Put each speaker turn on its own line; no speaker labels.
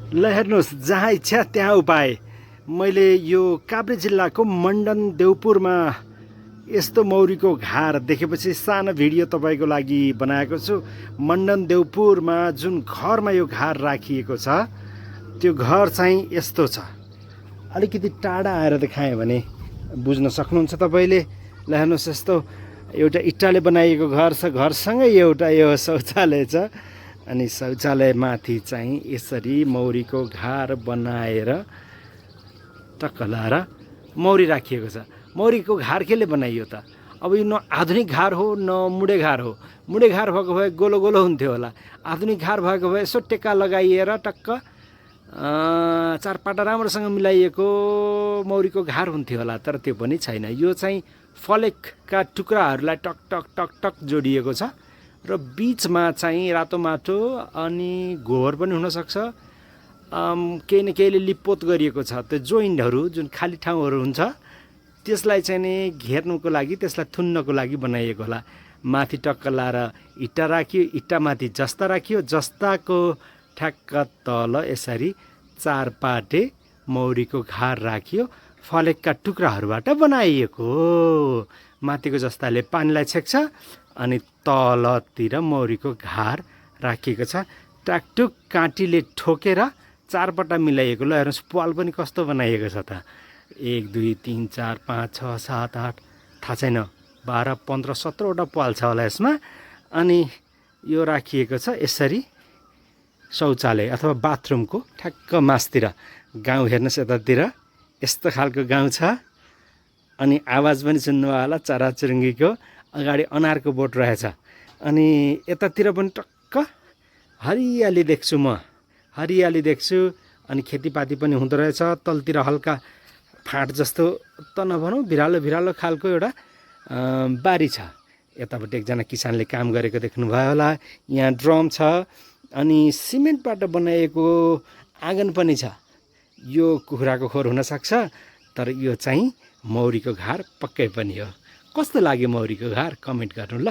ल हेर्नुहोस्, जहाँ इच्छा त्यहाँ उपाय। मैले यो काभ्रे जिल्लाको मण्डन देउपुरमा यस्तो मौरीको घार देखेपछि सानो भिडियो तपाईँको लागि बनाएको छु। मण्डन देउपुरमा जुन घरमा यो घार राखिएको छ त्यो घर चाहिँ यस्तो छ। अलिकति टाढा आएर देखाएँ भने बुझ्न सक्नुहुन्छ तपाईँले। ल हेर्नुहोस्, यस्तो एउटा इट्टाले बनाइएको घर छ, घरसँगै एउटा यो शौचालय छ। अनि शौचालयमाथि चाहिँ यसरी मौरीको घार बनाएर टक्क लाएर मौरी राखिएको छ। मौरीको घार केले बनाइयो त? अब यो न आधुनिक घार हो न मुडे घार हो। मुडे घार भएको भए गोलो गोलो हुन्थ्यो होला। आधुनिक घार भएको भए यसो टेक्का लगाइएर टक्क चारपाटा राम्रोसँग मिलाइएको मौरीको घार हुन्थ्यो होला, तर त्यो पनि छैन। यो चाहिँ फलेकका टुक्राहरूलाई टक टक टक टक जोडिएको छ र बीचमा चाहिँ रातो माटो अनि गोबर पनि हुनसक्छ, केही न केहीले लिपपोत गरिएको छ। त्यो जोइन्टहरू जुन खाली ठाउँहरू हुन्छ त्यसलाई चाहिँ नि घेर्नुको लागि, त्यसलाई थुन्नको लागि बनाइएको होला। माथि टक्क लाएर इट्टा राखियो, इट्टामाथि जस्ता राखियो, जस्ताको ठ्याक्क तल यसरी चारपाटे मौरीको घार राखियो। फलेकका टुक्राहरूबाट बनाइएको हो। माथिको जस्ताले पानीलाई छेक्छ अनि तलतिर मौरीको घार राखिएको छ। टाकटुक काँटीले ठोकेर चारपट्टा मिलाइएको। ल हेर्नुहोस्, पाल पनि कस्तो बनाइएको छ त। 1 2 3 4 5 6 7 8 थाहा छैन, 12 15 17वटा पाल छ होला यसमा। अनि यो राखिएको छ यसरी शौचालय अथवा बाथरुमको ठ्याक्क मासतिर। गाउँ हेर्नुहोस्, यतातिर यस्तो खालको गाउँ छ। अनि आवाज पनि सुन्नु होला चराचुरुङ्गीको। अगाडि अनारको बोट रहेछ। अनि यतातिर पनि टक्क हरियाली देख्छु म, हरियाली देख्छु। अनि खेतीपाती पनि हुँदो रहेछ। तलतिर हल्का फाँट जस्तो त नभनौँ, भिरालो भिरालो खालको एउटा बारी छ। यतापट्टि एकजना किसानले काम गरेको देख्नुभयो होला। यहाँ ड्रम छ अनि सिमेन्टबाट बनाइएको आँगन पनि छ। यो कुखुराको खोर हुनसक्छ, तर यो चाहिँ मौरीको घार पक्कै पनि हो। कस्तो लाग्यो मौरीको घार कमेन्ट गर्नु ल।